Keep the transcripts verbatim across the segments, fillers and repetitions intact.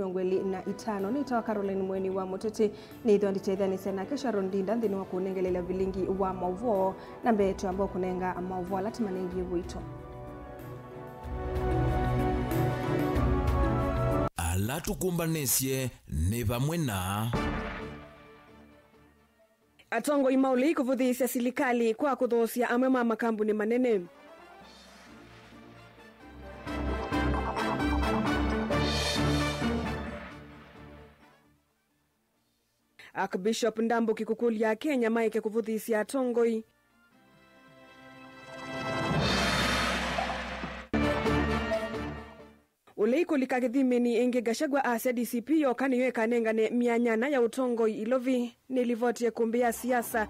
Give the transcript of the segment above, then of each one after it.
Mĩongo ĩlĩ na itano. Nĩtawa Caroline Mweni wa Mũteti, nĩthwa nditetheanĩsya nake Sharon Ndinda nthĩnĩ wa kũnengeleela vilingi wa maũvoo. Na mbee twamba kũnenga maũvoo ala tũmanengie witũ. Ala tũkũmbanĩsye nĩ vamwe na Atongoi ma ũlei kũvũthĩĩsya silikalĩ kwa kũthoosya amwe ma makambunĩ manene. Archbishop Ndambũki kũkũlya Akenya maeke kũvũthĩĩsya atongoi. Ũlei kũlika kĩthiminĩ ĩngĩ, Gachagua asya D C P yoka nĩyo ĩkanengane myanya ĩna ya ũtongoi Ilovi. Nĩ livoti ya ĩkũmbĩ ya siasa.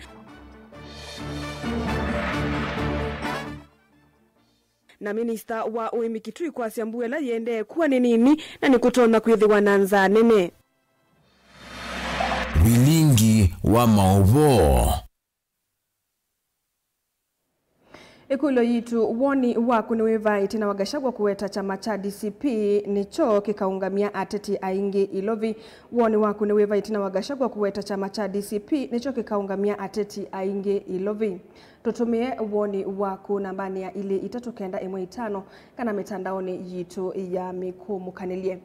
Na minista wa ũĩmi Kitui kwasya mbua ĩla yĩendee kũa nĩ nini na nĩkũtonya kwĩthĩwa na nzaa nene. Vilingi wa maũvoo. Ĩkũlyo yitũ, woni waku nĩ wĩva ĩtina wa Gachagua kũweta kyama kya D C P nĩkyo kĩkaũngamya ateti aingĩ Ilovi? Woni waku nĩ wĩva ĩtina wa Gachagua kũweta kyama kya D C P nĩkyo kĩkaũngamya ateti aingĩ Ilovi? Tũtũmĩe woni waku nambanĩ ya ilĩ itatũ kenda ĩmwe itano kana mĩtandaonĩ yitũ ya mĩkũmũkanĩlye.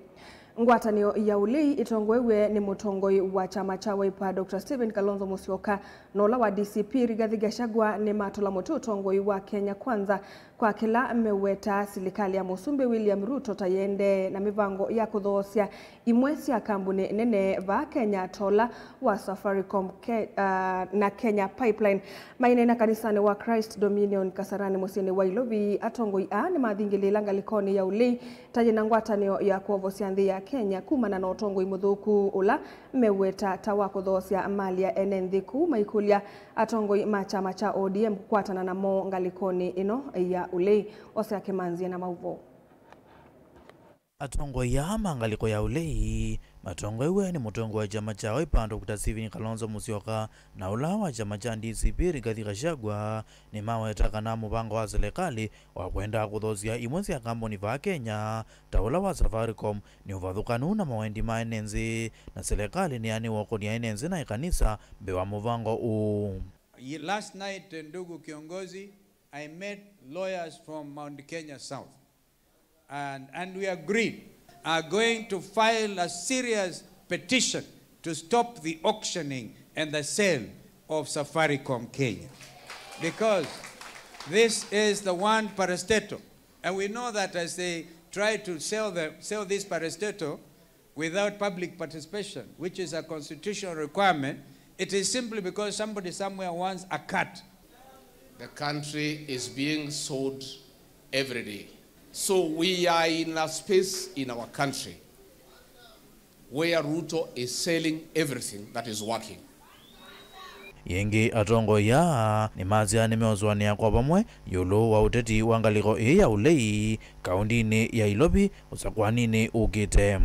Ngwatanĩo ya ũlei ĩtongoew'e nĩ mũtongoi wa kyama kya Wiper, Doctor Stephen Kalonzo Musyoka, na ũla wa D C P Rigathi Gachagua nĩmatũla mũtĩ ũtongoi wa Kenya Kwanza kwa kĩla meũweta silikalĩ ya Mũsumbĩ William Ruto ta yĩendee na mĩvango ya kũthoosya imwe sya kambunĩ nene vaa Kenya ta ũla wa Safaricom Ke-, ah, na Kenya Pipeline. Maineena kanisanĩ wa Christ Dominion Kasarani mũsyĩnĩ wa Ilovi, atongoi aa nĩmathingĩlĩĩla ngalĩkonĩ ya ũlei ta yĩna ngwatanĩo ya kwovosya nthĩ ya Kenya kumana na ũtongoi mũthũku ũla meũweta ta wa kũthoosya mali ya ene nthĩ kũu, maikũlya atongoi ma kyama kya O D M kũkwatana namo ngalĩkonĩ ĩno ya ũlei. Osea Kĩmanzi ena maũvoo. Atongoi aa ma ngalĩko ya ũlei matongoew'e nĩ mũtongoi wa kyama kya Wiper, Doctor Stephen Kalonzo Musyoka, na ũla wa kyama kya D C P Rigathi Gachagua, nĩmaweta kana mũvango wa silikalĩ wa kwenda kũthoosya imwe sya kambuni vaa Kenya ta ũla wa Safaricom nĩ ũvathũkanu na mawendi ma ene nthĩ, na silikalĩ nĩyanĩwe ũkũlya ene nthĩ na ĩkanisa mbee wa mũvango ũũ. Ye-, last night, eh, ndugu kiongozi, I met lawyers from Mount Kenya South. And, and we agreed, are going to file a serious petition to stop the auctioning and the sale of Safaricom Kenya. Because this is the one parastatal. And we know that as they try to sell the, sell this parastatal without public participation, which is a constitutional requirement, it is simply because somebody somewhere wants a cut. The country is being sold every day. So we are in a space in our country where Ruto is selling everything that is working. Yĩngĩ, atongoi aa nĩmasya nĩmeũsũanĩa kwa vamwe ĩũlũ wa ũteti wa ngalĩko ĩĩ ya ũlei kaũndĩnĩ ya Ilovi ũsakũaninĩ ũkĩte.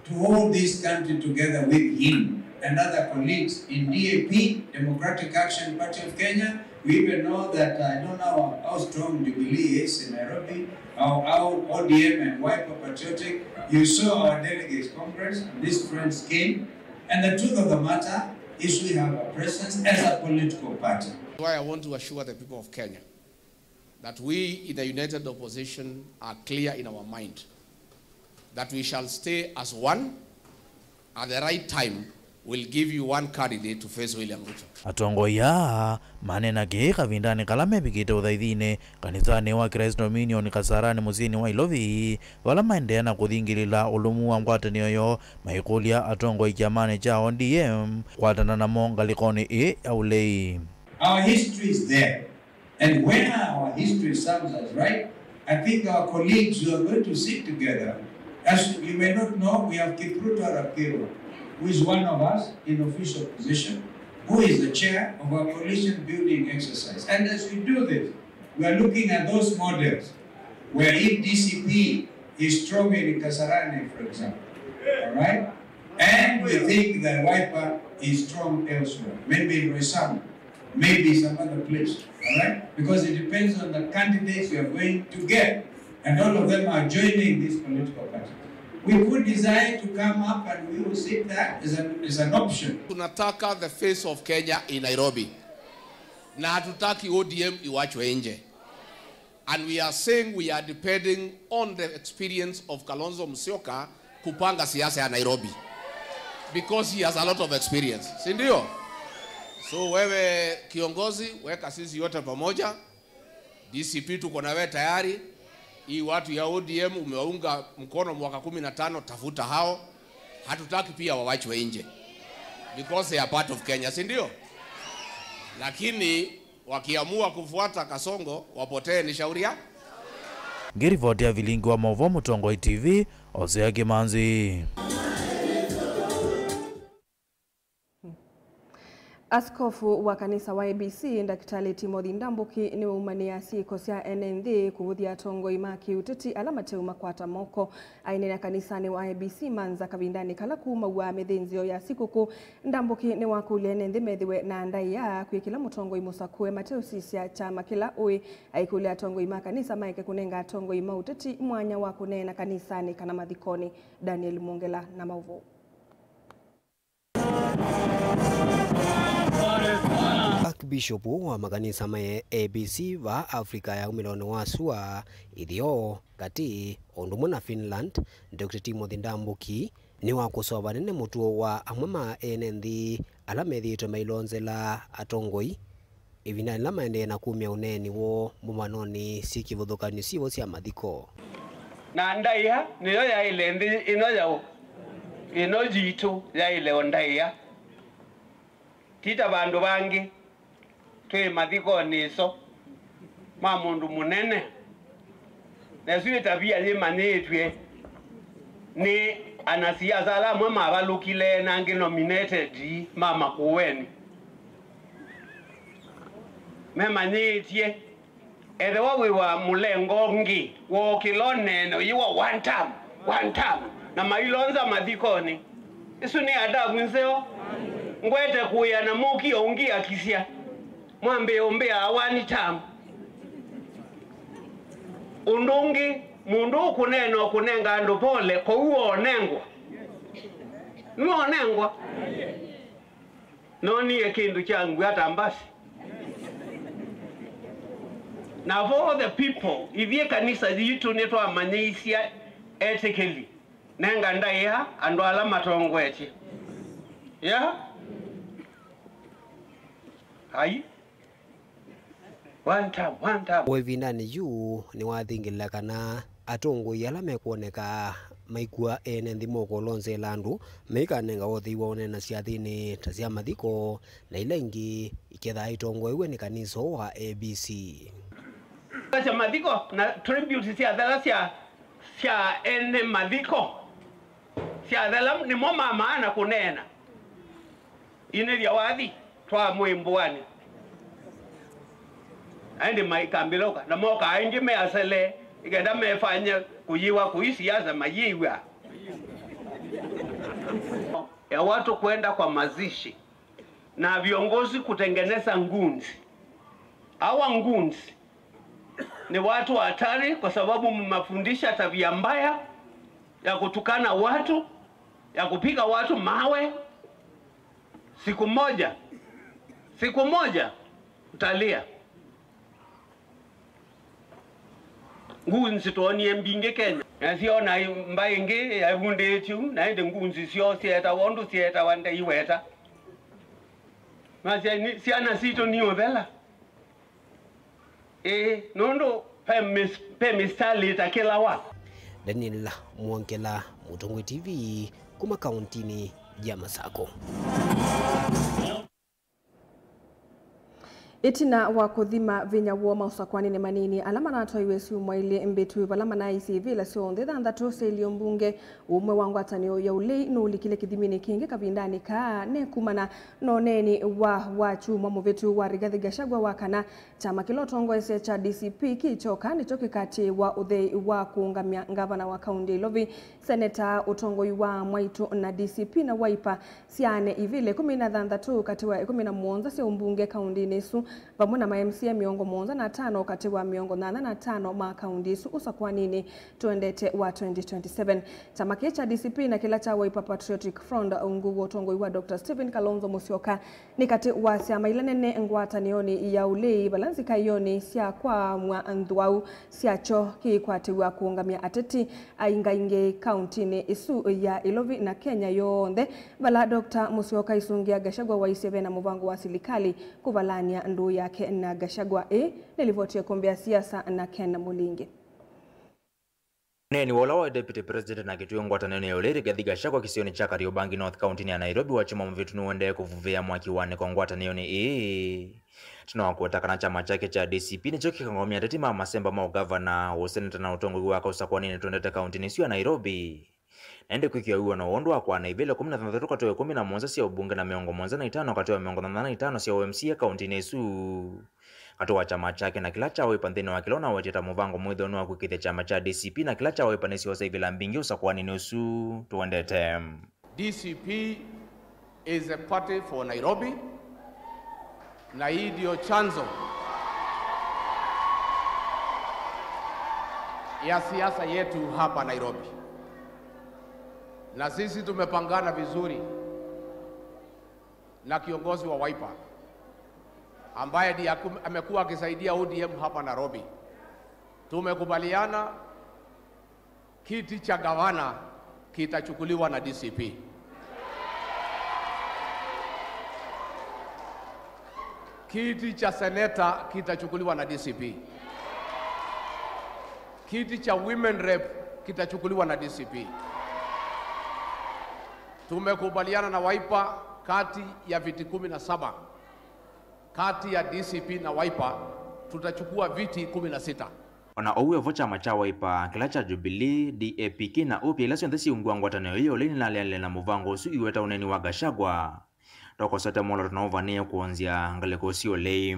To hold this country together with him and other colleagues in D A P, Democratic Action Party of Kenya. We even know that, uh, I don't know how strong Jubilee is in Nairobi, how, how O D M and Wiper patriotic. You saw our delegates congress, and these friends came. And the truth of the matter is we have a presence as a political party. Why I want to assure the people of Kenya that we in the United Opposition are clear in our mind that we shall stay as one. At the right time, we'll give you one candidate to face William Ruto. Atongoi aa maneena kĩĩ kavindanĩ kala mevikĩte ũthaithinĩ kanisanĩ wa Christ Dominion Kasarani mũsyĩnĩ wa Ilovi, vala maendeea na kũthingĩlĩla ũlũmu wa ngwatanĩo yoo, maikũlya atongoi kyamanĩ kya O D M kwatana namo ngalĩkonĩ ĩĩ ya ũlei. Our history is there. And where our history serves us right, I think our colleagues who are going to sit together, as you may not know, we have Kipruto Arap Kiru, who is one of us in official position, who is the chair of our coalition building exercise. And as we do this, we are looking at those models where if D C P is strong in Kasarani, for example, all right? And we think that Wiper is strong elsewhere, maybe in Roysambu, maybe some other place, all right? Because it depends on the candidates we are going to get. And all of them are joining this political party. We would desire to come up and we will sit there as an, as an option. Tunataka the face of Kenya in Nairobi. Na hatutaki O D M iwachwe nje. And we are saying we are depending on the experience of Kalonzo Musyoka kupanga siasa ya Nairobi. Because he has a lot of experience. Si ndio? So wewe kiongozi, weka sisi yote pamoja. D C P tuko na wewe tayari. Hii watu ya O D M umewaunga mkono mwaka kumi na tano, tafuta hao. Hatutaki pia wawachwe nje. Because they are part of Kenya, si ndio? Lakini wakiamua kufuata Kasongo, wapotee ni shauri yao. Ngĩrivoti ya vilingi wa maũvoo Mũtongoi T V, Osea Kĩmanzi. Askofu wa kanisa wa A B C, Ndakĩtalĩ Timothy Ndambũki, nĩwaumanĩa syĩko sya ene nthĩ kũvũthya atongoi ma kĩũteti ala mateũmakwata moko. Aineena kanisanĩ wa A B C Manza kavindanĩ kala kumaw'a mĩthĩnzĩo ya sikũkũ, Ndambũki nĩwakũlya ene nthĩ methĩwe na ndaĩa kwĩ kĩla mũtongoi mũsakũe mateũsisya kyama kĩla ũĩ. Aikũlya atongoi ma kanisa maeke kũnenga atongoi ma ũteti mwanya wa kũneena kanisanĩ kana mathikonĩ. Daniel Mwongela na maũvoo. Archbishop wa makanisa ma A B C va Africa ya umĩlonĩ wa sua, ĩtheo, katĩ, o ũndũ ũmwe na Finland, Doctor Timothy Ndambũki, nĩwakũsova nene mũtuo wa amwe ma ene nthĩ ala methĩĩtwe mailonzela atongoi ĩvindanĩ yĩla maendee na kumya ũneeni woo mbũmbanonĩ syĩ kĩvathũkany'o syĩvo sya mathiko. Na ndaĩa nĩyo yaĩle nthĩ ĩno yaũ, ĩno yitũ yaĩle o ndaĩa. Ti ta vandũ vangĩ twĩ mathikonĩ ĩso ma mũndũ mũnene. Na ĩsu nĩ tavia yĩmanyĩĩtw'e nĩ anasiasa ala amwe mavalũkile na angĩ nominated ma Makueni. Memanyĩĩtye ethĩwa wĩ wa mũlengo ũngĩ, wookĩla ũneene ũyĩwa one term, one term, na mailonza mathikonĩ. Ĩsu nĩ adabu nzeo. Ngwete kũĩa na mũkie ũngĩ akisya. Mwambĩĩe ũmbĩaa one term. Ũndũ ũngĩ, mũndũ ũkũneena ũkũnenga andũ pole, kwoou oonengwa. Nĩwoonengwa? Noonie kĩndũ kya ngua ta mbasi. Na of all the people, ithyĩ kanisa yitũ nĩtwamanyĩisye etĩkĩli, nenga ndaĩa andũ ala matongoetye. Yeah? Ai. One time, one time. O ĩvindanĩ yu nĩwathingĩlĩla kana atongoi ala mekwoneka maikua ene nthĩ moko ũlonzela andũ maikanenga ũthei wa ũneena syathĩnĩ ta sya mathiko na ila ingĩ ikethaa itongoew'e nĩ kanisa wa A B C. Sya mathiko na tribute syathela sya, sya ene mathiko syathela nĩmo ma maana kũneena. Inĩthya wathi twa mwĩ mbũanĩ. Na ĩndĩ maikambĩlũka, na moka aingĩ me asele, nĩkenda mefanye kũyĩwa kũi siasa mayĩw'a. Ya watu kwenda kwa mazishi na viongozi kutengeneza goons. Hawa goons ni watu hatari kwa sababu mmefundisha tabia mbaya ya kutukana watu, ya kupiga watu mawe. Siku moja, siku moja utalia. Nguu nzitonie mbingĩ Kenya. Na siona mbaĩ ĩngĩ yavundĩtye ũu, na ĩndĩ nguu nzi syoo syeetawa ũndũ syeetawa ndeiweta. Masya, "Nĩ, syana sitũ nĩ ũthela." Ĩĩ, nũndũ ve mĩs-, ve mĩsitalĩ ĩtakĩlawa. Daniel Mwongela, Mũtongoi T V, kuma kauntinĩ ya Masako. Ĩtina wa kũthima vinya woo maũsakwanĩnĩ manini ala manatwaiwe syumwa ilĩ mbĩtu vala manaisye ivĩla syonthe thanthatũ sya ilio mbunge, ũmwe wa ngwatanĩo ya ũlei nũlikile kĩthiminĩ kĩngĩ kavindanĩ kaa nekumana na ũneeni wa, wa kyumwa mũvĩtu wa Rigathi Gachagua wa kana kyama kĩla ũtongoesye kya D C P kĩkyoka nĩkyo kĩkatĩĩwa ũthei wa kũũngamya ngavana wa kaunti ya Ilovi, seneta, ũtongoi wa Mwaitu na D C P na Wiper. Syaane ivĩla ĩkũmi na thanthatũ katĩ wa ĩkũmi na mũonza sya ũmbunge kaũntĩnĩ ĩsu vamwe na ma M C A mĩongo mũonza na atano katĩ wa mĩongo nyanya na atano ma kaunti ĩsu ũsakũaninĩ tũendete wa twenty twenty-seven. Kyama kĩĩ kya D C P na kĩla kya Wiper Patriotic Front ungu wa ũtongoi wa Doctor Stephen Kalonzo Musyoka nĩ katĩ wa syama ila nene ngwatanĩonĩ ya ũlei, vala nzikaĩonĩ sya kwaamw'a nthwau syakyo kĩikwatĩw'a kũũngamya ateti aingaingĩ kauntinĩ ĩsu ya Ilovi na Kenya yonthe, vala Doctor Musyoka Isungia Gachagua waisye vena mũvango wa silikalĩ kũvalany'a ndũũ yake na Gachagua. Ĩĩ nĩ livoti ya Kombe ya Siasa na Ken Mũlingi. Ũneeni wa ũla waĩ Deputy President na akĩtw'ĩka ngwatanĩonĩ ya ũlei Rigathi Gachagua kĩsionĩ kya Kariobangi North kauntinĩ ya Nairobi wakyumwa mũvĩtu nĩũendee kũvuvĩa mwaki wa nĩko ngwatanĩonĩ ĩĩ. Tũna wa kũweta kana kyama kyake kya D C P nĩkyo kĩkaũngamya ateti ma masemba ma ũgavana, ũseneta na ũtongoi wa kaũsakũaninĩ tũendete kauntinĩ ĩsu ya Nairobi. Na ĩndĩ kwĩkĩa wĩw'ano wa ũndũ wa kũaana ivĩla ĩkũmi na thanthatũ katĩ wa ĩkũmi na mũonza sya ũmbunge na mĩongo mũonza na itano katĩ wa mĩongo nyanya na itano sya O M C A kauntinĩ ĩsu. Katĩ wa kyama kyake na kĩla kya Wiper nthĩnĩ wa kĩla ũnawetie ta mũvango mwĩthĩwa nĩ wa kwĩkĩĩthya kyama kya D C P na kĩla kya Wiper nĩsyoosa ivĩla mbingĩ ũsakũaninĩ ũsu tũendete. D C P is a party for Nairobi, na hii ndio chanzo ya siasa yetu hapa Nairobi. Na sisi tumepangana vizuri na kiongozi wa Wiper ambaye ndiye aku-, amekuwa akisaidia O D M hapa Nairobi. Tumekubaliana kiti cha gavana kitachukuliwa na D C P. Kiti cha seneta kitachukuliwa na D C P. Kiti cha women rep kitachukuliwa na D C P. Tumekubaliana na Wiper, kati ya viti kumi na saba, kati ya D C P na Wiper, tutachukua viti kumi na sita. O na ũu wĩ vo, kyama kya Wiper, kĩla kya Jubilee, D A P K na O P I, ila syonthe syĩungiwa ngwatanĩo ĩĩ ya ũlei nĩnaleanile na mũvango ũsu iweta ũneeni wa Gachagua. Tokosete mwolooto na ũvanĩĩe kũonzya ngalĩko sya ũlei.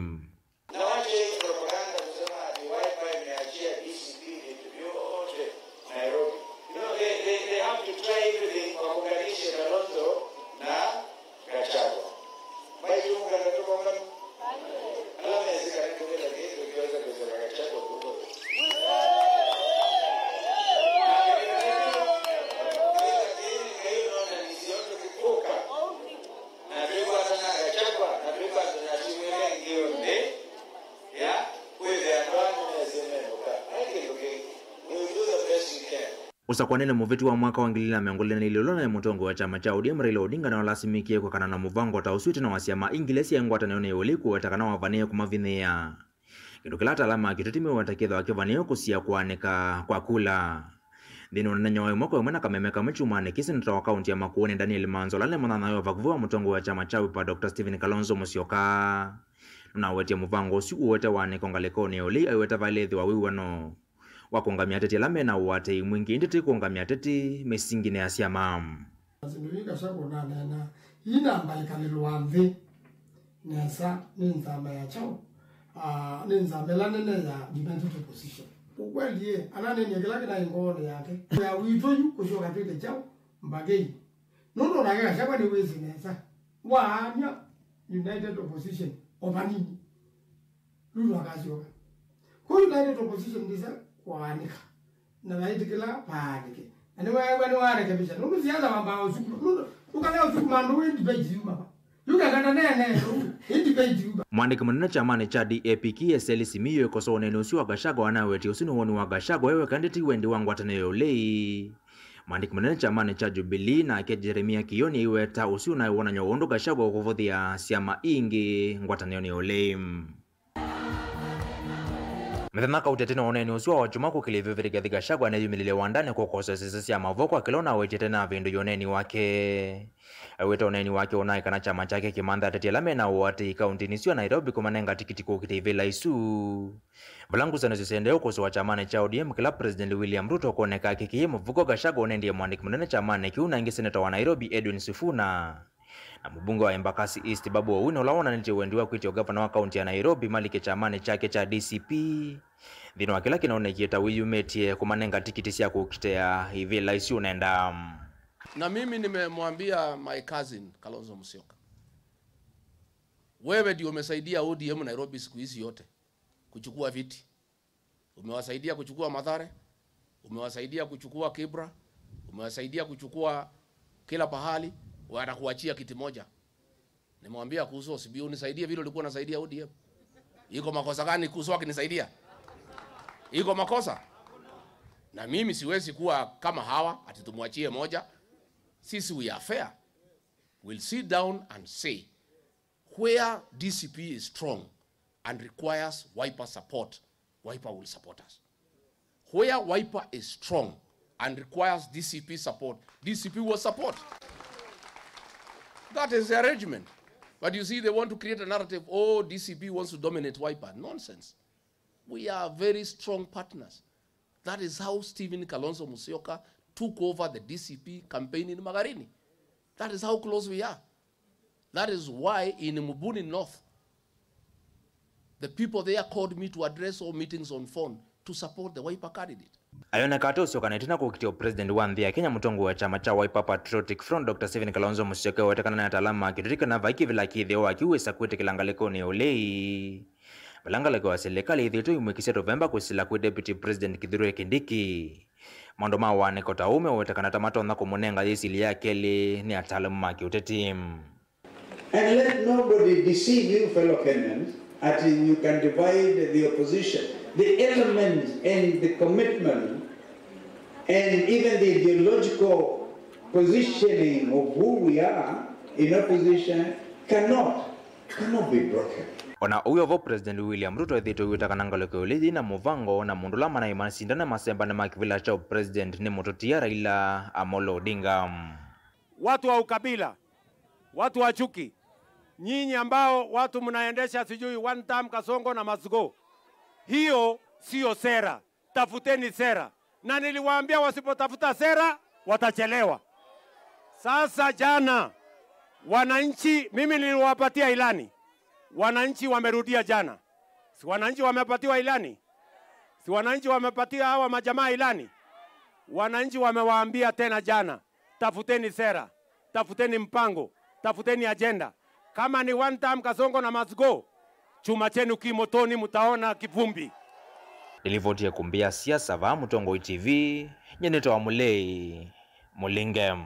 Na wache hii propaganda kusema ati Wiper imeachia D C P vitu vyote Nairobi. You know, they, they, they have to try everything wakuunganishe Kalonzo na Gachagua. Maitu mkana tuko ngani? Alama ya zika ni kumela kitu kiweza kuzela Gachagua kuko. Na twĩkwatana na Gachagua, na twĩkwatana na timu ĩla ĩngĩ yonthe ya kwĩthĩa andũ aa nĩmesie menũka. Ve kĩndũ kĩngĩ. We will do the best we can. Ũsakũanĩnĩ mũvĩtu wa mwaka wa ngili ilĩ na mĩongo ĩlĩ na ilĩ ũla ũnaĩ mũtongoi wa kyama kya O D M Raila Odinga nĩwalasimĩkie kwĩkana na mũvango ta ũsu ĩtina wa syama ingĩ ila syaĩ ngwatanĩonĩ ya ũlei kũweta kana wavanĩĩe kũmavinyĩĩa. Kĩndũ kĩla ataalamu ma kĩteti meweta kĩthĩwa kĩvanĩĩwe kũsia kũaanĩka kwa kula. Nthĩnĩ wa ũnenenyo wa ĩmwe kwa ĩmwe na kameme kamwe kyumanĩ kĩĩ, seneta wa kaunti ya Makueni Daniel Manzo, ũla nĩ mũnyanyawe wa vakuvĩ wa mũtongoi wa kyama kya Wiper, Doctor Stephen Kalonzo Musyoka, nũnawetie mũvango ũsu ũwete wanĩko ngalĩkonĩ ya ũlei, aiweta vaĩle ĩthĩwa wĩw'ano wa kũũngamya ateti ala me na ũatĩĩi mwingĩ, ĩndĩ ti kũũngamya ateti mĩsinginĩ ya syama. Syĩndũ ii Gachagua ũnaneena, ii namba ĩkalĩlwa nthĩ nesa nĩ nzama ya kyaũ? Ah, nĩ nzama ĩla nene ya united opposition. Ukweli ĩ, ananenie kĩla kĩnaĩ ngoonĩ yake. Ya witũ yu kũsyoka twĩte kyaũ? Mbakei. Nũndũ onake Gachagua nĩwĩsĩ nesa waany'a united opposition o vanini. Ruto akasyoka. Kwa united opposition ndĩsa kũaanĩka. Na vaĩtĩkĩla vaanĩke. Na nĩweew'a nĩwarekebisha. Nũndũ siasa wambaa ũsukuma. Nũndũ ũkalea ũsukuma andũ wĩ debate yuma va. Yu kakata nene, ĩ debate yuma. Mwandĩki mũnene kyamanĩ kya D A P K Eseli Simiyu ĩkosoa ũneeni ũsu wa Gachagua anawetie ũsu nĩ woni wa Gachagua e weka ĩndĩ ti wendi wa ngwatanĩo ya ũlei. Mwandĩki mũnene kyamanĩ kya Jubilee nake Jeremia Kioni aiweta ũsu ũnaĩ wonany'o wa ũndũ Gachagua ũkũvũthĩa syama ingĩ ngwatanĩonĩ ya ũlei. Mĩthenya kauti ĩtina wa ũneeni ũsu wa wakyumwa kũkĩlya ĩvĩvĩ Rigathi Gachagua nĩyumĩlile wandanĩ kũkosoa isese sya maũvoo kwa kĩla ũnawetie tene avĩndũie ũneeni wake. Aiweta ũneeni wake ũnaĩ kana kyama kyake kĩmanthe ateti ala me na ũatĩĩi kauntinĩ ĩsu ya Nairobi kũmanenga tikiti kũkita ivĩla isu. Vala ngusanĩsyo syaendee ũkosoa kyamanĩ kya O D M kĩla President William Ruto ũkwoneka akĩkĩie mũvuko, Gachagua ũnendie mwandĩki mũnene kyamanĩ kĩu na ĩngĩ seneta wa Nairobi Edwin Sifuna. Na mũmbunge wa Embakasi East Babu Owino, ũla wonanĩtye wendi wa kwĩtya ũgavana wa kaunti ya Nairobi malike kyamanĩ kyake kya D C P, nthĩnĩ wa kĩla kĩnaonekie ta wĩyumĩtye kũmanenga tikiti sya kũkitĩa ivĩla isu ũnenda. Na mimi nimemwambia my cousin Kalonzo Musyoka, Wewe ndio umesaidia O D M Nairobi siku hizi yote kuchukua viti. Umewasaidia kuchukua Mathare, umewasaidia kuchukua Kibra, umewasaidia kuchukua kila pahali, watakuachia kiti moja. Nimwambia kuhusu O C B, unisaidie vile ulikuwa unasaidia O D M. Iko makosa gani kuhusu akinisaidia? Iko makosa? Na mimi siwezi kuwa kama hawa ati tumwachie moja. Sisi we are fair. We'll sit down and say, where D C P is strong and requires Wiper support, Wiper will support us. Where Wiper is strong and requires D C P support, D C P will support. That is the arrangement. But you see, they want to create a narrative, oh, D C P wants to dominate Wiper. Nonsense. We are very strong partners. That is how Stephen Kalonzo Musyoka took over the D C P campaign in Magarini. That is how close we are. That is why in Mbuni North, the people there called me to address all meetings on phone to support the Wiper candidate. Ayoneka ata ũsyokanĩtye na kũkitĩa ũpresident wa nthĩ ya Kenya, mũtongoi wa kyama kya Wiper Patriotic Front, Doctor Stephen Kalonzo Musyoka, eweta kana nĩ ataalamu ma kĩtũti kana vai kĩvĩla kĩthĩwa wakiwĩsa kwĩtĩkĩla ngalĩkonĩ ya ũlei. Vala ngalĩko ya silikalĩ ĩthĩĩtwe ĩmwĩkĩsya tũvemba kwĩsĩla kwĩ Deputy President Kithure Kindiki. Maũndũ ma wanĩko ta ũu meweta kana ta matonya kũmũnenga yĩsilya ya kelĩ nĩ ataalamu ma kĩũteti. And let nobody deceive you, fellow Kenyans, that you can divide the opposition. The elements and the commitment and even the ideological positioning of who we are in opposition cannot, cannot be broken. Ona ũu vo, President William Ruto ethĩĩtwe wĩta kana ngalĩko ya ũlei yĩ na mũvango na mũndũ ũla manaĩ masindane masembane ma kĩvĩla kya president nĩ mũtũtia Raila Amolo Odinga. Watu wa ukabila, watu wa chuki, nyinyi ambao watu mnaendesha sijui one term Kasongo na must go, hiyo siyo sera. Tafuteni sera, na niliwaambia wasipotafuta sera watachelewa. Sasa jana wananchi, mimi niliwapatia ilani, wananchi wamerudia jana. Si wananchi wamepatiwa ilani? Si wananchi wamepatia hawa majamaa ilani? Wananchi wamewaambia tena jana, tafuteni sera, tafuteni mpango, tafuteni agenda. Kama ni one term Kasongo na must go, chuma chenu ki motoni, mtaona kivumbi. Nĩlivoti ya ĩkumbi ya siasa vaa Mũtongoi T V, nyie nĩtawa Mũlei Mũlinge.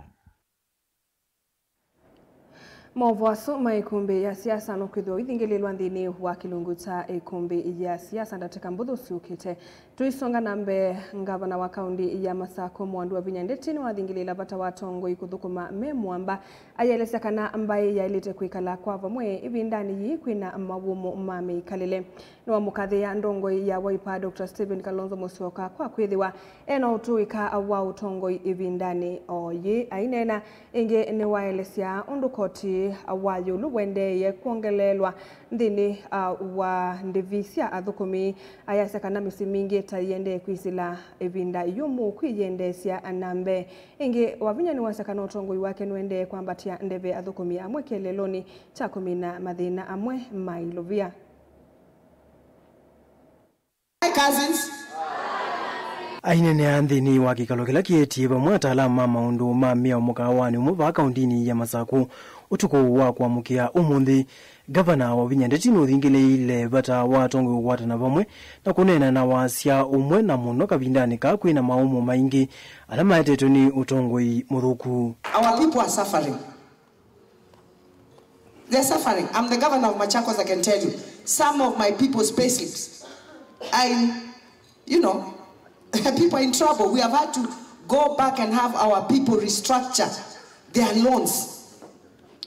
Maũvoo asu ma ĩkumbi ya siasa nũkwĩthĩwa ũithingĩlĩlwa nthĩnĩ wa kĩlungu kya ĩkumbi ya siasa ndatĩka mbũthũ syũkĩte. Tũisonga na mbee, ngavana wa kaũnti ya Masakũ, Mwandu Wavinya Ndeti, nĩwathingĩlĩĩla vata wa atongoi kũthũkũma me mũamba, ayĩelesya kana mbaĩ yaĩlĩte kwĩkala kwa vamwe ĩvindanĩ yĩĩ kwĩna mawũmũ ma mĩkalĩle. Nĩwamũkathĩĩa ndongoi ya Wiper, Doctor Stephen Kalonzo Musyoka, kwa kwĩthĩwa e na ũtũĩka wa ũtongoi ĩvindanĩ o yĩĩ. Aineena ĩngĩ, nĩwaelesya ũndũ koti wa ĩũlũ ũendeeie kwongeleelwa nthĩnĩ, ah, wa ndĩvi sya athũkũmi. Ayasya kana mĩsyĩ mingĩ ta ĩendee kwĩsĩla ĩvinda yũmũ kwĩyĩendeesya na mbee. Ĩngĩ, Wavinya nĩwasya kana ũtongoi wake nũendee kwambatya ndeve athũkũmi amwe kĩeleelonĩ kya kũmina mathĩna amwe ma ilovia. Hi, cousins. Aineenea nthĩnĩ wa kĩkalo kĩla kĩetie vamwe ataalamu ma maũndũ ma mĩao mũkaawanĩ ũmwe vaa kaũntinĩ ya Masakũ ũtukũ wa kũamũkĩa ũmũnthĩ, Ngavana Wavinya Ndeti nũthingĩlĩĩile vata wa atongoi kũkwatana vamwe na kũneena na wasya ũmwe, na mũno kavindanĩ kaa kwĩna mawũmũ maingĩ ala maetetwe nĩ ũtongoi mũthũku. Our people are suffering. They're suffering. I'm the governor of Machakos, I can tell you. Some of my people's payslips, I, you know, people are in trouble. We have had to go back and have our people restructure their loans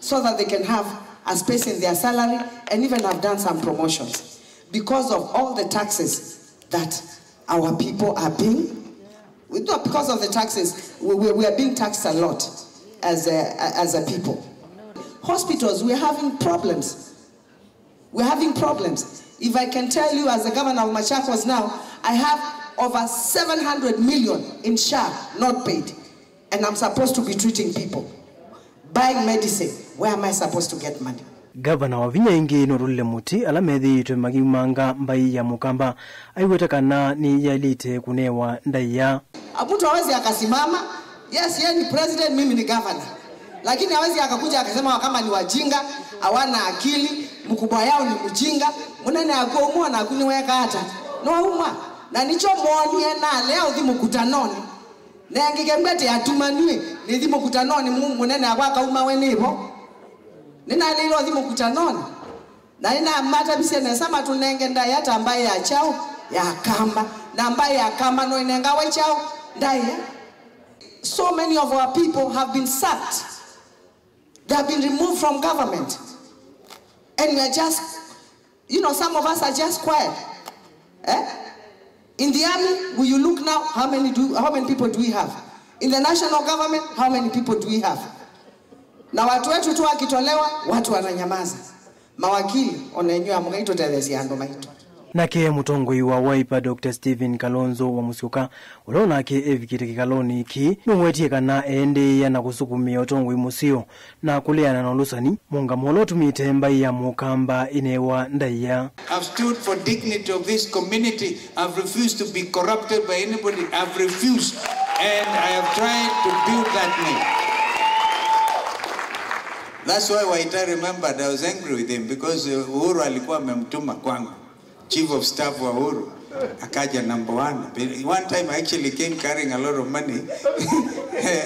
so that they can have a space in their salary and even have done some promotions because of all the taxes that our people are being, we, no, because of the taxes, we, we, we are being taxed a lot as a, as a people. Hospitals, we are having problems. We're having problems. If I can tell you, as the governor of Machakos now, I have over seven hundred million in SHA not paid. And I'm supposed to be treating people, buying medicine. Where am I supposed to get money? Ngavana Wavinya ĩngĩ nũtũlile mũtĩ ala methĩĩtwe makiumanga mbaĩ ya Mũkamba aiweta kana nĩyaĩlĩte kũnewa ndaĩa. Mtu hawezi akasimama, yes, yeye ni president, mimi ni governor. Lakini hawezi akakuja akasema Wakamba ni wajinga, hawana akili, mkubwa yao ni mjinga, mũnene akuo umwa naku nĩweka ata? Nĩwaumwa. Na nĩkyo moonie nalea ũthi mũkutanonĩ. Nengĩke mbete atumanw'e, nĩthi mũkutanonĩ mu-, mũnene akwa akauma we nĩvo. Nĩnalĩile ũthi mũkutanonĩ. Na nĩnamatavisye nesa matũnenge ndaĩa ta mbaĩ ya kyaũ? Ya Kamba. Na mbaĩ ya Kamba no ĩnengawe kyaũ? Ndaĩa. So many of our people have been sacked. They have been removed from government. And we are just, you know, some of us are just quiet. Eh? In the army, we, you look now, how many do, how many people do we have? In the national government, how many people do we have? Na watu wetu tu wakitolewa, watu wananyamaza. Mawakili, ona inyuĩ amũkai tũtetheesye andũ maitũ. Nake mũtongoi wa Wiper, Doctor Stephen Kalonzo wa Musyoka, ũla onake evikĩte kĩkalonĩ kĩĩ, nũwetie kana eendĩĩa na kũsukumĩa ũtongoi mũseo na kũleana na ũlũsani, mũngamo ũla ũtumĩte mbaĩ ya Mũkamba ĩnewa ndaĩa. I've stood for dignity of this community. I've refused to be corrupted by anybody. I've refused. And I have tried to build that name. That's why Waita remembered I was angry with him because uh, Uhuru alikuwa amemtuma kwangu. Chief of staff wa Uhuru akaja number one. One time I actually came carrying a lot of money.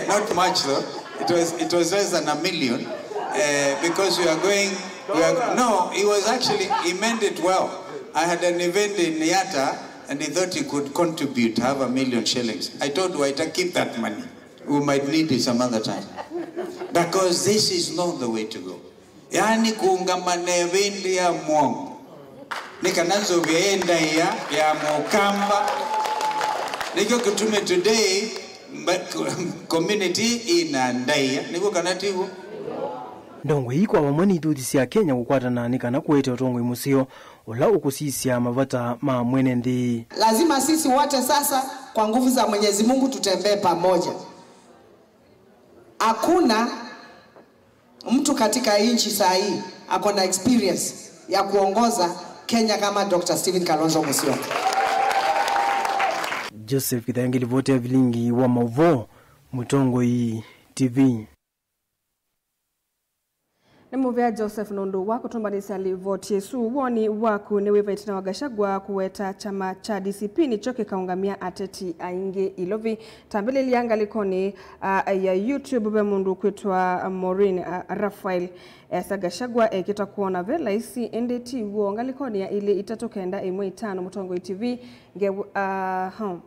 Not much though. It was, it was less than a million uh, because we are going. We are, no, he was actually, he meant it well. I had an event in Yatta and he thought he could contribute half a million shillings. I told Waita, keep that money. We might need it some other time. Because this is not the way to go. Yaani kũũngama na ĩvĩndĩ ya mwongo nĩ kana nzũvĩa ĩ ndaĩa ya Mũkamba. Nĩkyo kĩtumi today mba- community ĩna ndaĩa, nĩw'o kana tiw'o? Ndongoi ii kwa vamwe nĩ ithũthi sya Kenya kũkwatana nĩ kana kũete ũtongoi mũseo ũla ũkũsisya mavata ma mwene nthĩ. Lazima sisi wote sasa kwa nguvu za Mwenyezi Mungu tutembee pamoja. Hakuna mtu katika hii nchi saa hii ako na experience ya kuongoza Kenya kama Doctor Stephen Kalonzo Musyoka. Joseph Kithangi, livoti ya vilingi wa mauvoo, Mũtongoi T V. Nĩ mũvea Joseph nũndũ wa kũtũmbanĩsya livoti ĩsu. Woni waku nĩ wĩva ĩtina wa Gachagua kũweta kyama kya D C P nĩkyo kĩkaũngamya ateti aingĩ ilovi? Tambĩlĩlya ngalĩkonĩ, ah, ya YouTube ve mũndũ ũkwĩtwa Maureen, ah, Raphael. Esa Gachagua ekĩta kwona ve laisi, ĩndĩ ti w'o. Ngalĩkonĩ ya ilĩ itatũ kenda ĩmwe itano, Mũtongoi T V, nge-, ah, huh.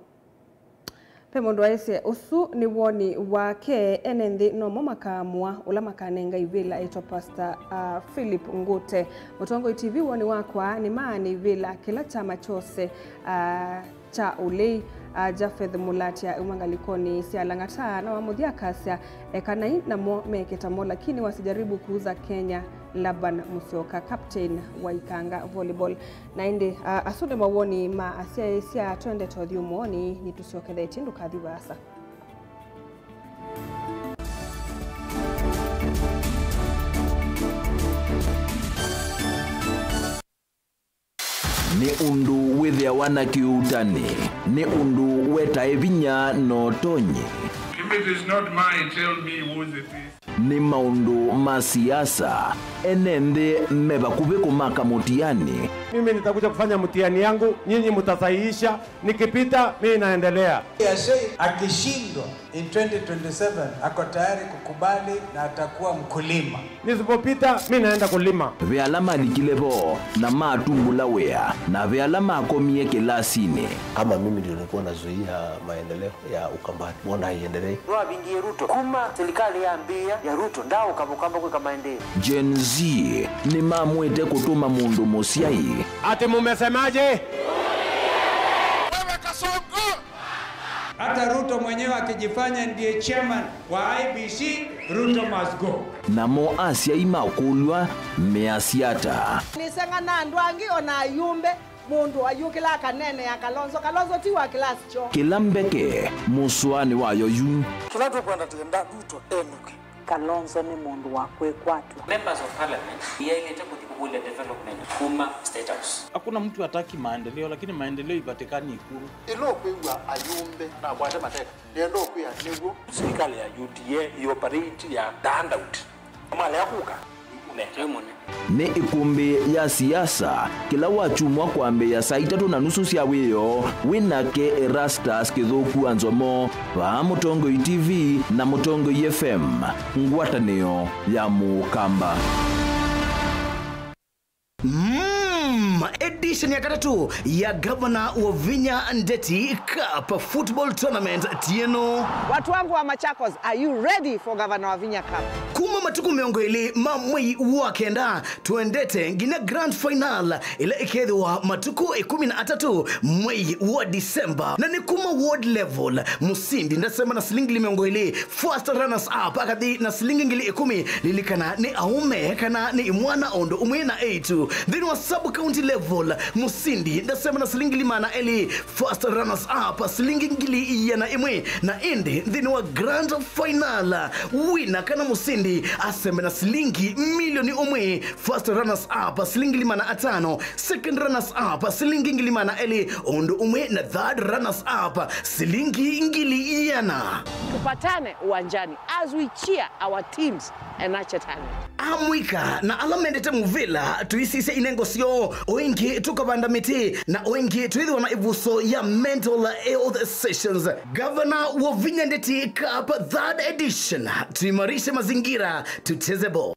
Ve mũndũ aisye, ũsu nĩ woni wake, ene nthĩ nomo makaamũa ũla makanenga ivĩla, etwa Pastor, ah, Philip Ngũte. Mũtongoi T V, woni wakwa nĩ maane ivĩla kĩla kyama kyose, ah, kya ũlei, ah, Japheth Mũlatya auma ngalĩkonĩ sya Lang'ata, na wa mũthya akasya, ekanai namo meke tamo, lakini wasijaribu kuuza Kenya, Laban Musyoka, captain wa Ikanga Volleyball. Na ĩndĩ, a, asu nĩ mawoni ma asyaĩĩsya. Twendete ũthyũmũonĩ, nĩtũsyokethetye, ndũkathi vaasa. Nĩ ũndũ wĩthĩawa na kĩuutani, nĩ ũndũ wetae vinya na ũtonyi. If it is not mine, tell me whose it is. Nĩ maũndũ ma siasa, ene nthĩ me vakuvĩ kũmaka mũtiani. Mimi nitakuja kufanya mtihani yangu, nyinyi mtasahihisha, nikipita, mimi naendelea. Akishindwa in twenty twenty-seven, ako tayari kukubali na atakuwa mkulima. Nisipopita, mimi naenda kulima. Ve ala malikile vo na matumbũla wĩa, na ve ala makomie kĩlasinĩ. Kama mimi ndio nilikuwa nazuia maendeleo ya Ukambani, mbona haiendelei? Nĩwavingie Ruto. Kuma serikali yambĩĩa ya Ruto, ndaaũka Mũkamba kwĩka maendeeo. Gen Z nĩmamwĩte kũtũma mũndũ mũsyai. Ati mumesemaje? Wewe Kasongo! Hata Ruto mwenyewe akijifanya ndiye chairman wa I E B C, Ruto must go. Namo asyai makũlw'a measya ata? Nĩseng'ana andũ angĩ o na ayumbe. Mũndũ ayũkĩla akaneenea Kalonzo. Kalonzo ti wa kĩlasi kyoo. Kĩla mbeke mũsũanĩ wayo yu. Kĩla tũkwenda tũenda Ruto enũke. Kalonzo nĩ mũndũ wa kwĩkwatw'a. Members of Parliament nĩyaĩlĩte kũthi kũkũlya development kuma State House. Hakuna mtu hataki maendeleo, lakini maendeleo ipatikani Ikulu. Ĩla ũkwĩw'a ayumbe nakwate mateka, nĩenda ũkwĩa nĩw'o. Silikalĩ ya U D A ĩoperate ya the handout. Malea kũka. Nĩ ĩkũmbĩ ya siasa kĩla wakyumwa kwambĩĩa saa itatũ na nusu sya wĩoo, wĩ nake Erastus Kĩthũku wa Nzomo, vaa Mũtongoi T V na Mũtongoi F M, ngwatanĩo ya Mũkamba. Mm, edition ya katatũ ya Gavana Wavinya Ndeti Cup Football Tournament tieno. Watu wangu wa Machakos, are you ready for Gavana Wavinya Cup? Kuma matukũ mĩongo ĩlĩ ma mwei wa kenda, tũendete nginya grand final ĩla ĩkethĩwa matukũ ĩkũmi na atatũ mwei wa December, na nĩ kuma ward level. Mũsindi ndasema na silingi ngili mĩongo ĩlĩ, first runners up akathi na silingi ngili ĩkũmi. Lilikana nĩ aũme kana nĩ imwana o ũndũ ũmwe na eĩtu. Nthĩnĩ wa sub county level, mũsindi ndasema na silingi ngili maana elĩ, first runners up silingi ngili iana ĩmwe, na ĩndĩ nthĩnĩ wa grand final, wina kana mũsindi asembe na silingi milioni ũmwe, first runners up silingi ngili maana atano, second runners up silingi ngili maana elĩ, ũndũ ũmwe na third runners up silingi ngili iana. Tupatane uwanjani as we cheer our teams and nurture talent. Amũika na ala mendete mũvĩla tũisisya inengo syoo, o ĩngĩ tũkavanda mĩtĩ, na o ĩngĩ twĩthĩwa na ĩvuso ya mental health sessions. Gavana Wavinya Ndeti Cup third edition, tuimarishe mazingira, tucheze ball.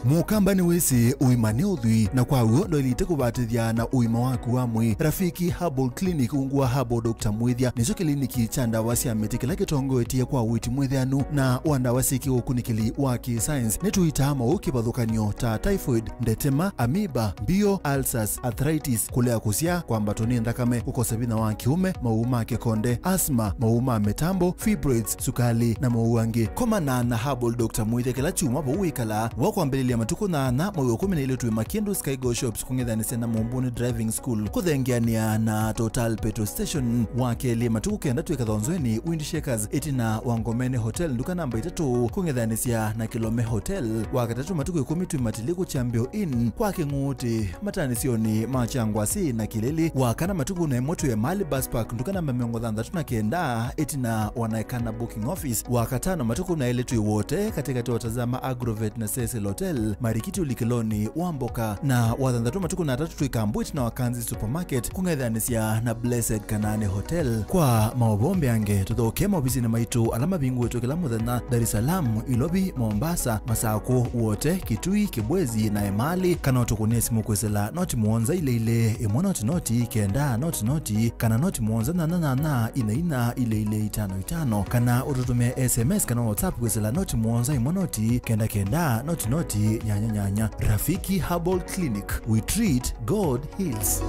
Mũkamba nĩwĩsĩ ũima nĩ ũthwii, na kwa w'o ndwaĩlĩte kũvatĩthya na ũima waku wa mwĩĩ. Rafiki Herbal Clinic ungu wa Herbal Doctor Mwĩthya nĩkyo kĩliniki kya ndawa sya mĩtĩ kĩla kĩtongoetye kwa ũiiti mwĩtheanu na wa ndawa syĩ kĩũkunĩkĩli wa kĩ-science. Nĩtũitaa maũũ kĩvathũkany'o ta typhoid, ndetema, amoeba, mbio, ulcers, arthritis, kũlea kũsyaa, kwambatwa nĩ nthakame, kũkosa vinya wa kĩũme, maũũ ma kĩkonde, asthma, maũũ ma mĩtambo, fibroids, sukalĩ, na maũũ angĩ. Komana na Herbal Doctor Mwĩthya kĩla kyumwa vau wĩkalaa. Wa kwambĩlĩlya matukũ nyanya mwei wa ĩkũmi na ilĩ twĩ Makindu Skygo Shops kũng'ethanĩsya na Mumbuni Driving School kũthengeanĩa na Total Petrol Station. Wa kelĩ matukũ kenda twĩ Kathonzweni Wind Shakers ĩtina wa Ngomeni Hotel nduka namba itatũ kũng'ethanĩsya na Kilome Hotel. Wa katatũ matukũ ĩkũmi twĩ Matili kũ Kyambĩo Inn kwa Kĩng'ũũtĩ. Matanĩsyonĩ ma Kyangwasĩ na Kĩlĩlĩ, wa kana matukũ na ĩmwe twĩ Emali Bus Park, nduka namba mĩongo thanthatũ na kenda, ĩtina wa Naekana Booking Office, wa katano matukũ na elĩ twĩ Wote, katĩkatĩ wa Tazama Agrovet na Cecil Hotel, Marikiti ũlikĩlonĩ wa Mboka, na wa thanthatũ matukũ na atatũ twĩ Kambu ĩtina wa Kanzi Supermarket, kũng'ethanĩsya na Blessed Kanaani Hotel. Kwa maũvoo mbeange, tũthokee maovisinĩ maitũ ala mavingũĩtwe kĩla mũthenya, Dar es Salaam, Ilovi, Mombasa, Masakũ, Wote, Kitui, Kibwezi, na Emali, kana ũtũkũnĩe simũ kwĩsĩla noti mũonza ilĩ ilĩ, ĩmwe noti noti, kenda noti noti, kana noti mũonza nyanya nyanya, ina ina, ilĩ ilĩ, itano itano, kana ũtũtũmĩe S M S kana WhatsApp kwĩsĩla noti mũonza ĩmwe noti, kenda kenda, noti noti, nyanya nyanya. Rafiki Herbal Clinic, we treat, God heals.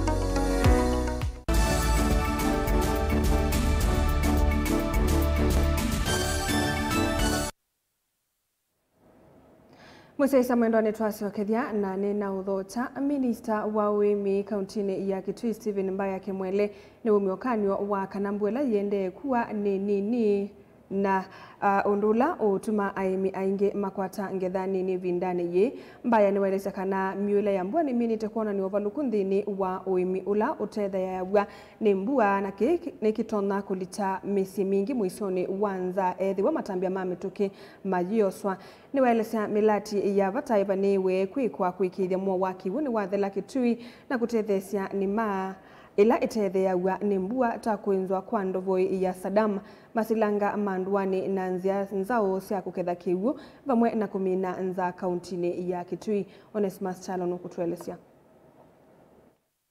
Mũsyaĩĩsya mwendwa, nĩtwasyokethya na nĩnaũthokya. Minista wa ũĩmi kauntinĩ ya Kitui Stephen Mbaya Kĩmwele nĩwaumya ũkany'o wa kana mbua ĩla yĩendee kua nĩ nini na, a, ũndũ ũla ũũtuma aĩmi aingĩ makwata ngetha nini ĩvindanĩ yĩĩ. Mbaya nĩwaelesya kana myũĩle ya mbua nĩminĩte kwonany'a ũvalũku nthĩnĩ wa ũĩmi ũla ũtetheeaw'a nĩ mbua, na kĩĩ nĩkĩtonya kũlikya mĩsyĩ mingĩ mũisyonĩ wa nza ethĩwa matambya ma mĩtũkĩ mayĩoswa. Nĩwaelesya mĩlati ya vata ĩvanĩĩwe kwĩkwa kũĩkĩĩthya mũo wa kĩw'ũ nĩwathela Kitui na kũtetheesya nĩma ĩla ĩtetheeaw'a nĩ mbua ta kwĩnzwa kwa ndovoi ya Saddam, masilanga ma ndũanĩ na nzĩa nzaũ sya kũketha kĩw'ũ, vamwe na kũmina nzaa kauntinĩ ya Kitui. Onesmus Kyalo nũkũtũelesya.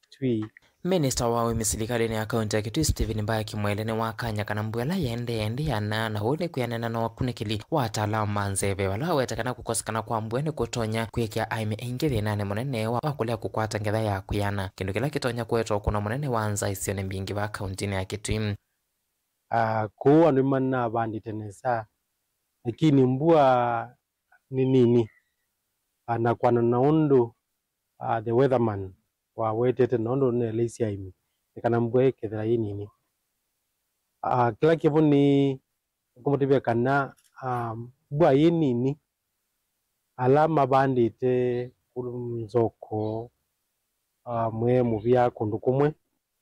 Kitui. Minista wa ũĩmi silikalĩnĩ ya kaunti ya Kitui Stephen Mbaya Kĩmwele nĩwakany'a kana mbua ĩla yĩendee ndĩana, na ũu nĩ kwĩanana na ũkunĩkĩli wa ataalamu ma nzeve, vala waweta kana kũkosekana kwa mbua nĩkũtonya kwĩkĩa aĩmi aingĩ thĩnanĩ mũnene wa, wa kũlea kũkwata ngetha ya kwĩana, kĩndũ kĩla kĩtonya kũete ũkũno mũnene wa nza isionĩ mbingĩ va kauntinĩ ya Kitui. Ah, kũu andũ nĩmanavandĩte nesa, lakini mbua nĩ nini. Ah, na kwana na ũndũ, ah, the weatherman wawetete na ũndũ nĩeleisye aĩmi nĩ kana mbua ĩkethĩwa yĩ nini. Ah, kĩla kĩvo nĩ Kũmũtavya kana, ah, mbua yĩ nini, ala mavandĩte kũndũ nzoko, ah, mwee mũvĩa kũndũ kũmwe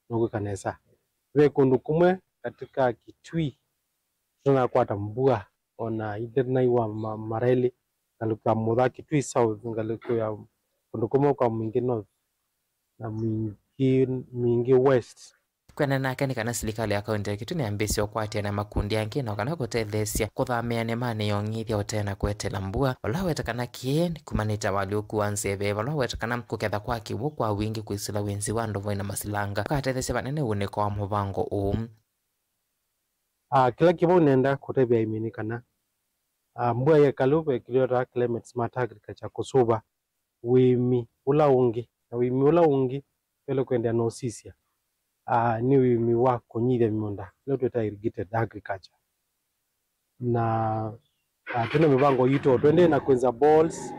nũkwĩka nesa. Ve kũndũ kũmwe katika Kitui tũtanakwata mbua, ona ite naiwa ma-, mara elĩ, ngalĩko ya Mũtha, Kitui South, ngalĩko ya kũndũ kũmwe kwa Mwingi North, na Mwingi, Mwingi West. Kwĩanana nake nĩ kana silikalĩ ya kaunti ya Kitui nĩyambĩĩsye ũkwatĩanĩa na makundi angĩ na kana kũtetheesya kũthamĩa nĩmanĩ ya ũng'ithya ũtee na kweteela mbua, vala weta kana kĩĩ nĩkumanĩte na ũalyũku wa nzeve, vala weta kana kũketha kwa kĩw'ũ kwa wingĩ kwĩsĩla wĩnzi wa ndovoi na masilanga ũkatetheesya vanene ũnĩko wa mũvango ũũ. Ah, kĩla kĩvau nenda kũtavya aĩmi nĩ kana, ah, mbua ya ĩkalũ ve kĩla twĩtaa climate smart agriculture kũsũva ũĩmi ũla ũngĩ, na ũĩmi ũla ũngĩ twaĩle kũendeea na ũsisya, ah, nĩ ũĩmi wa kũnyithya mĩũnda, ũla twĩtaa irrigated agriculture. Na, ah, twĩ na mĩvango yitũ, tũendee na kwĩnza boreholes,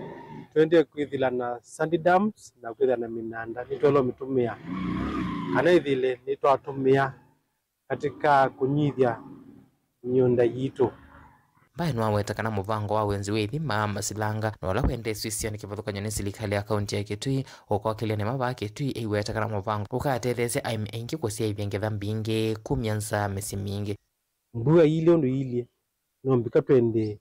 tũendee kwĩthĩla na sandy dams, na kwĩthĩla na mĩnanda, nĩtwaĩle ũmĩtũmĩa, kana ĩthĩle nĩtwatũmĩa katika kũnyithya mĩũnda yitũ. Mbaĩ nĩwaweta kana mũvango wa wĩnzi wĩ ithima masilanga na ũla wendeesye nĩ kĩvathũkany'o nĩ silikalĩ ya kaunti ya Kitui ũkokĩlya nĩma vaa Kitui ĩiweta kana mũvango ũkatetheesya aĩmi aingĩ kũsyaĩthya ngetha mbingĩ kumya nza mĩsyĩ mingĩ. Mbua iilye ũndũ iilye, no mbika twendee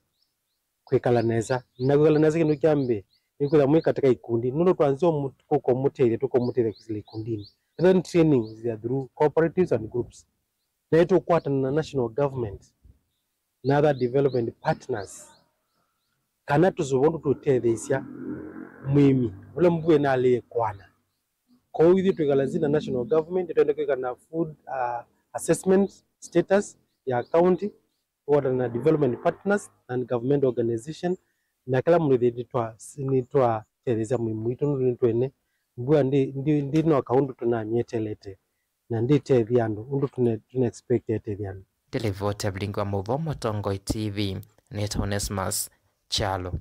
kwĩkala nesa. Na kwĩkala nesa kĩndũ kya mbee, nĩ kwĩthĩwa mwĩ katika ikundi. Nũndũ twanzĩa ũmũ-, kũkomũtethya, tũkomũtethya kwĩsĩla ikundinĩ. And then training is through cooperatives and groups. Na tũkwatana na national government na other development partners, kana tũsũve ũndũ tũtetheesya mũĩmi ũla mbua ĩnalĩe kwana. Kwoou ithyĩ twĩkala nzĩ na national government, twende kwĩka na food, uh, assessment status ya county, tũkwatana na development partners and government organization, na kĩla mũndũ ĩthĩ nĩtwa-, nĩtwatetheesya mũĩmi witũ nũndũ nĩtwene mbua ndi, ndi, ndinoka ũndũ tũnamyeteelete, na ndĩtethya andũ ũndũ tũne-, tũne expect ĩtethya andũ. Ndĩlivoti ya vilingi wa maũvoo Mũtongoi T V, nĩtawa Onesmus Kyalo.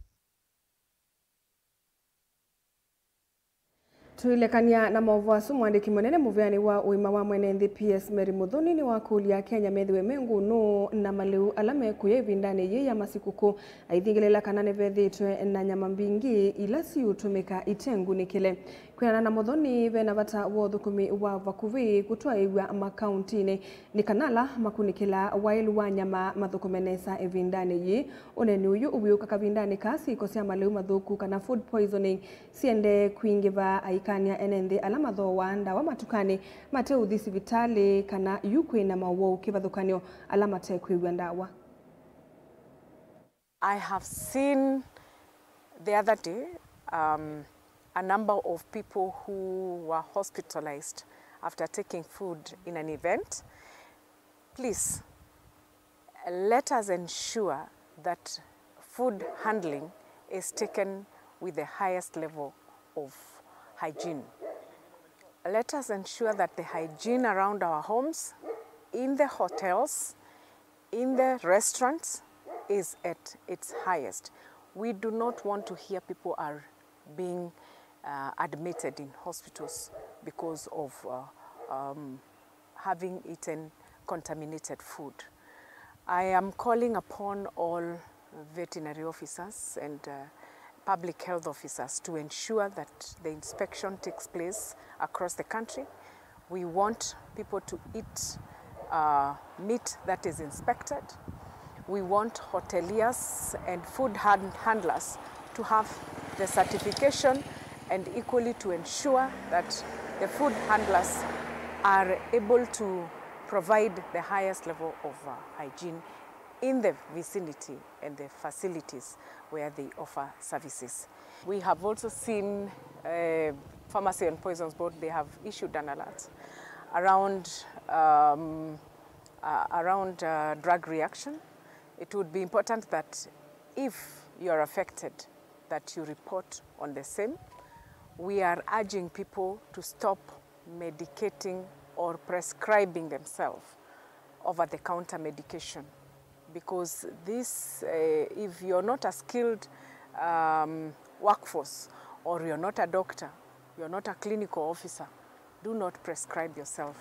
Tũilekany'a na maũvoo asu, mũandĩki mũnene mũvĩanĩ wa ũima wa mwene nthĩ P S Mary Muthoni nĩwakũlya Akenya methĩwe me ngũnũ na malĩu ala mekũya ĩvindanĩ yĩĩ ya masikũkũ, aithingĩlĩla kana nĩvethĩĩtwe na nyama mbingĩ ila siũtũmĩka ite ngunĩkĩle. Kwĩanana na Muthoni, ve na vata wa ũthũkũmi wa vakuvĩ kũtwaĩw'a makauntinĩ nĩ kana ala makunĩkĩlaa waĩlu wa nyama mathũkũme nesa ĩvindanĩ yĩĩ. Ũneeni ũyũ ũvyũũka kavindanĩ kaa syĩko sya malĩu mathũku kana food poisoning siendee kwingĩva, aikany'a ene nthĩ ala mathooaa ndawa matukanĩ mate ũthi sivitalĩ kana yu kwĩ na mawau kĩvathũkany'o ala mate kwĩw'a ndawa. I have seen the other day, um, a number of people who were hospitalized after taking food in an event. Please, let us ensure that food handling is taken with the highest level of hygiene. Let us ensure that the hygiene around our homes, in the hotels, in the restaurants is at its highest. We do not want to hear people are being, uh, admitted in hospitals because of, uh, um, having eaten contaminated food. I am calling upon all veterinary officers and, uh, public health officers to ensure that the inspection takes place across the country. We want people to eat, uh, meat that is inspected. We want hoteliers and food hand-, handlers to have the certification and equally to ensure that the food handlers are able to provide the highest level of, uh, hygiene in the vicinity and the facilities where they offer services. We have also seen, uh, Pharmacy and Poisons Board, they have issued an alert around, um, uh, around, uh, drug reaction. It would be important that if you are affected, that you report on the same. We are urging people to stop medicating or prescribing themselves over-the-counter medication, because this, uh, if you're not a skilled, um, workforce, or you're not a doctor, you're not a clinical officer, do not prescribe yourself.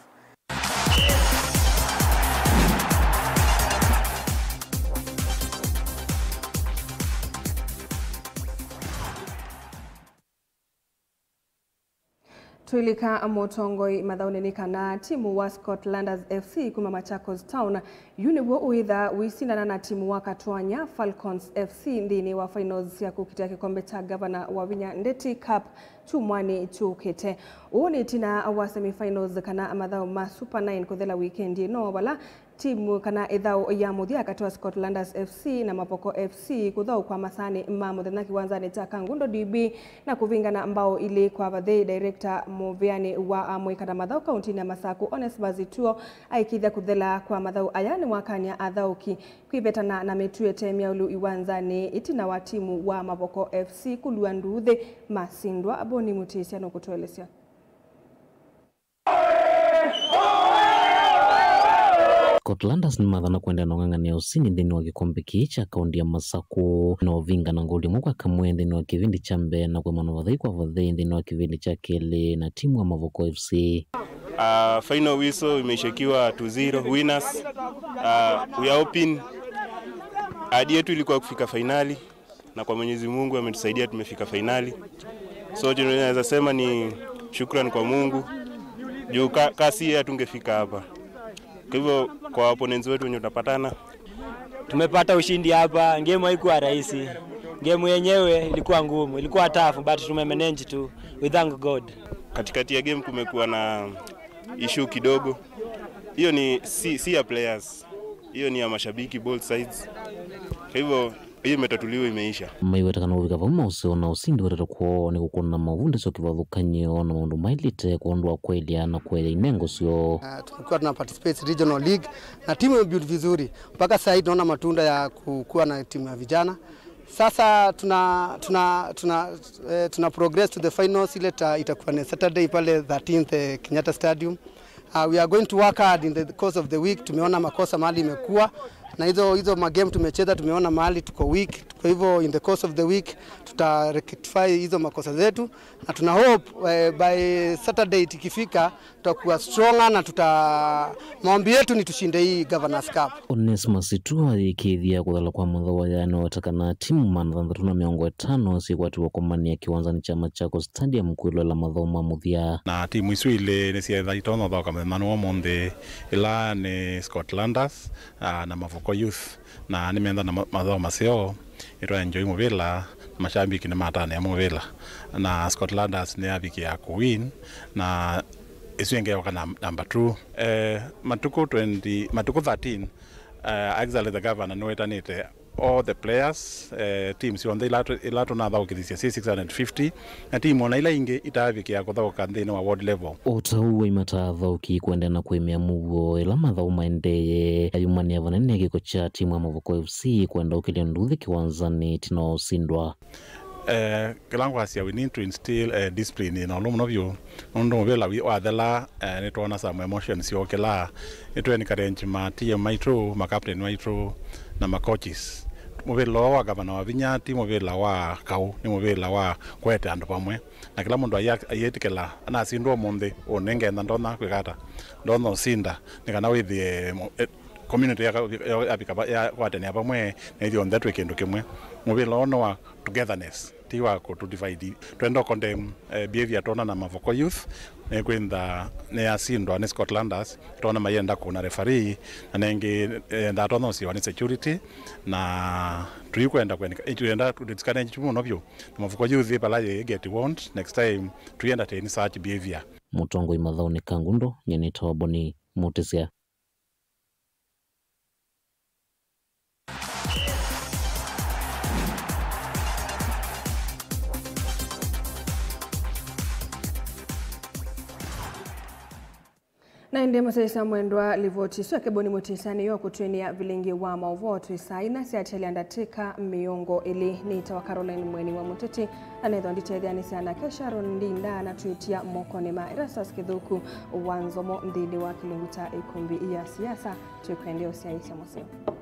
Twĩlika mũtongoi mathaũnĩ nĩ kana timu wa Scotlanders F C kuma Machakos Town yu nĩw'o ũĩtha ũisindana na timu wa Katwanya Falcons F C nthĩnĩ wa finals sya kũkitĩa kĩkombe kya Gavana Wavinya Ndeti Cup kyumwanĩ kyũkĩte. Ũũ nĩ ĩtina wa semifinals kana mathaũ ma Super nine kũthela wikendi ĩno, vala timu kana ĩthaũ ya mũthya katĩ wa Scotlanders F C na Mavoko F C kũthaũkwa masaanĩ ma mũthenya kĩwanzanĩ kya Kangundo D B na kũvingana mbao ilĩ kwa vathei. Director mũvĩanĩ wa amũika na mathaũ kauntinĩ ya Masaku, Onesmus Ituo, aikĩthya kũthela kwa mathaũ aya nĩwakany'a athaũki kwĩvetana na mĩtuo ĩte myaũlu iwanzanĩ ĩtina wa timu wa Mavoko F C kũlua nduuthĩ masindwa. Boni Mũtĩsya nũkũtũelesya. Scotlanders nĩmathana kũendeea na ũng'ang'anĩa ũsindi nthĩnĩ wa kĩkombe kĩĩ kya kaunti ya Masaku, na ũvingana ngoli ĩmwe kwa kamwe nthĩnĩ wa kĩvindi kya mbee na kũemana vathei kwa vathei nthĩnĩ wa kĩvindi kya kelĩ na timu ya Mavoko F C. Uh, final whistle imeisha ikiwa two zero winners. Uh, we are hoping, ahadi yetu ilikuwa kufika fainali, na kwa Mwenyezi Mungu ametusaidia, tumefika fainali. So chenye naweza sema ni shukran kwa Mungu, juu ka, ka si yeye hatungefika hapa. Kwa hivyo kwa opponents wetu wenye tutapatana, tumepata ushindi hapa. Game haikuwa rahisi, game yenyewe ilikuwa ngumu, ilikuwa tough, but tumemanage tu. We thank God. Katikati ya game kumekuwa na issue kidogo, hiyo ni si, si ya players, hiyo ni ya mashabiki both sides. Kwa hivyo hiyo imetatuliwa, imeisha. Maiweta kana ũvika vau maũseo na ũsindi wetetwe kwoo nĩ kũkũna mavundĩsyo kĩvathũkany'o na maũndũ maĩlĩte kwondũ wa kũelya na kũelya inengo syoo. Uh, tumekuwa tuna participate regional league na timu imebuild vizuri mpaka sasa hii tunaona matunda ya kukuwa na timu ya vijana. Sasa tuna tuna tuna eh, tuna progress to the finals ile ta, itakuwa ni Saturday pale thirteenth, eh, Kenyatta Stadium. Uh, we are going to work hard in the course of the week. Tumeona makosa mahali imekuwa na hizo hizo magame tumecheza, tumeona mahali tuko weak. Kwa hivyo in the course of the week tuta rectify hizo makosa zetu, na tuna hope, eh, by Saturday ikifika tutakuwa stronger na tuta, maombi yetu ni tushinde hii Governors Cup. Onesmus Ituo ayĩkĩĩthya kũthela kwa mathaũ aya nĩweta kana timu maana thanthatũ na mĩongo ĩtano syĩkwatiwa kũmanĩa kĩwanzanĩ kya Machakos Stadium kwĩloela mathaũ ma mũthya. Na timu isu ilĩ nĩsyeetha itonya ũthaũka mũthenya wa ũmũnthĩ, ĩla nĩ Scotlanders, ah, na Mavoko Youth, na nĩmeenda na ma-, mathaũ maseo. Nĩtwaenjoy mũvĩla, na mashabiki nĩmatanĩa mũvĩla, na Scotlanders nĩyavikĩa kũwin, na ĩsu ĩngĩ yoka na namba two. Eh, matukũ twenty, matukũ thirteen, eh, actually the governor nĩwetanĩte all the players, eh, teams syonthe ila tũ-, ila tũnathaũkĩthisye syĩ six hundred fifty, na timu ona ila ingĩ itaavikĩa kũthaũka nthĩnĩ wa ward level. O ta ũu waimata athaũki kũendeea na kũĩmĩa mũuo ĩla mathaũ maendeeye, ayumanĩa vanene kĩko kya timu ya Mavoko F C kwenda ũkĩlya nduuthĩ kĩwanzanĩ ĩtina wa ũsindwa. Eh, kĩla ngwasya, we need to instill, eh, discipline ĩna ũlũ mũno vyũ, nũndũ mũvĩla wĩ wathela, eh, nĩtwona some emotions syokĩla. Nĩtũ encourage ma T M maitũ, ma captain maitũ, na ma coaches. Mũvĩla ũũ wa Gavana Wavinya ti mũvĩla wa kaũ, nĩ mũvĩla wa kũete andũ vamwe. Na kĩla mũndũ ayĩ-, ayĩtĩkĩla, anasindwa ũmũnthĩ, ũũ nĩngetha ndonya kwĩka ata? Ndonya ũsinda, nĩ kana wĩthĩe mo-, e-, community yaka-, ya-, yavika va-, yakwatanĩa vamwe, na ithyonthe twĩ kĩndũ kĩmwe. Mũvĩla ũũ nĩ wa togetherness, ti wa kũtũ divide. Twenda condemn, eh, behavior twona na Mavoko Youth, nĩkwĩntha nĩyasindwa nĩ Scotlanders, twona mayenda kũna referee, na nengĩ, eh, ndatonyosiwa nĩ security, na tũikwenda kwenda, twenda tũtikane mũno vyũ. Na Mavoko Youth vala yĩ get warned, next time tũi entertain such behavior. Mũtongoi mathaũnĩ Kangundo, nyie nĩtawa Boni Mũtĩsya. Na ĩndĩ mũsyaĩĩsya mwendwa, livoti ĩsu ya Kĩboni Mũtĩsya nĩyo kũtwĩnĩa vilingĩ wa maũvoo twĩ saa inya sya kyelya ndatĩka mĩongo ĩlĩ. Nĩtawa Caroline Mweni wa Mũteti, na nethwa nditetheanĩsya nake Sharon Ndinda na twĩtia mokonĩ ma Erastus Kĩthũku wa Nzomo nthĩnĩ wa kĩlungu kya ĩkumbi ya siasa. Twĩkwendea ũsyaĩĩsya mũseo.